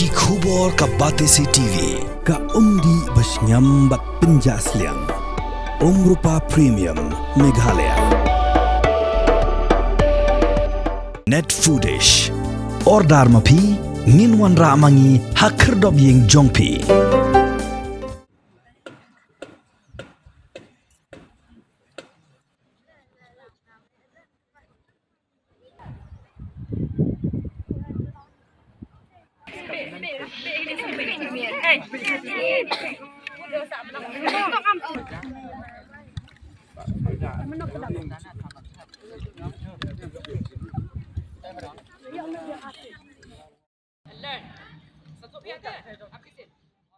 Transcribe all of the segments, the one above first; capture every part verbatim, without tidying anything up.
Ki khubor ka Batesi T V, ka umdih ba shngiam bad pynjah sliang. Umrupa Premium, Meghalaya. Net Foodish. Order ma phi, ngin wanrah ma ngi ha khyrdop ïing jong phi.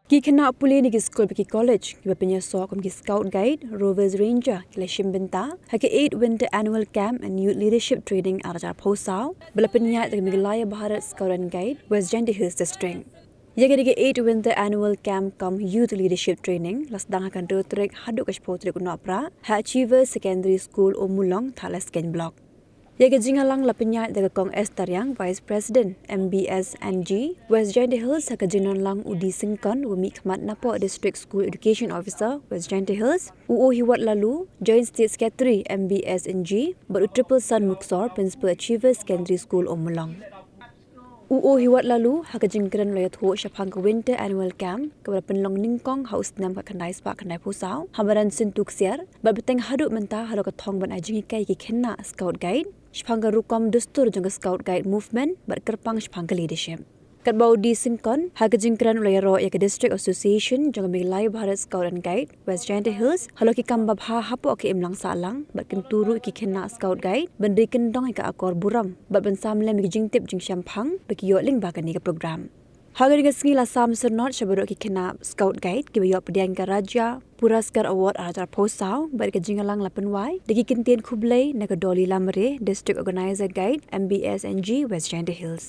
Ki khynnah pule na ki skul bad ki college kiba pynïasoh kum ki Scout Guide, Rovers Ranger ki la shim bynta ha ka eight Winter Annual Camp and Youth Leadership Training ar hajar arphew saw ba la pynïaid da ka Meghalaya Bharat Scout and Guide, West Jaintia Hills District. Ïa kane ka eight Winter Annual Camp cum Youth Leadership Training la sdang ha ka hynriew tarik haduh ka shiphew tarik u Nohprah ha Achievers Secondary School, Ummulong, Thadlaskeiñ Block. Ïa ka jingïalang la pynïaid da ka Kong Esther Riang, Vice President, M B S and G, West Jaintia Hills, ha ka jingdon lang u D Syngkon, uba mihkhmat napoh District School Education Officer, West Jaintia Hills, u O Hiwot Laloo, Joint State Secretary, M B S and G, bad u Triple Sun Muksor, Principal, Achievers Secondary School, Ummulong. U O Hiwot Laloo, ha ka jingkren u la ïathuh shaphang ka Winter Annual Camp kaba la pynlong nyngkong ha u snem khatkhyndai spah khyndaiphew saw ha madan Syntu Ksiar, bad bteng haduh mynta halor ka thong ban ai jinghikai ïa ki khynnah Scout Guide shaphang ka rukom dustur jong ka Scout Guide Movement bad kyrpang shaphang ka leadership. Katba u D Syngkon, ha ka jingkren u la ïaroh ïa ka District Association jong ka Meghalaya Bharat Scout and Guide, West Jaintia Hills, halor ki kam babha hapoh ka imlang sahlang bad kyntu ruh ïa ki khynnah Scout Guide ban ri kyndong ïa ka akor burom bad ban sam lem ïa ki jingtip jingshemphang ba ki ïoh lyngba kane ka program. Ha kane ka sngi la sam syrnod sha baroh ki khynnah Scout Guide kiba ïoh pdiang ïa ka Rajya Puraskar Award ar hajar arphew saw bad ka jingïalang la pynwai da ki kyntien khublei na ka Dolly Lamare, District Organizer Guide, M B S and G, West Jaintia Hills.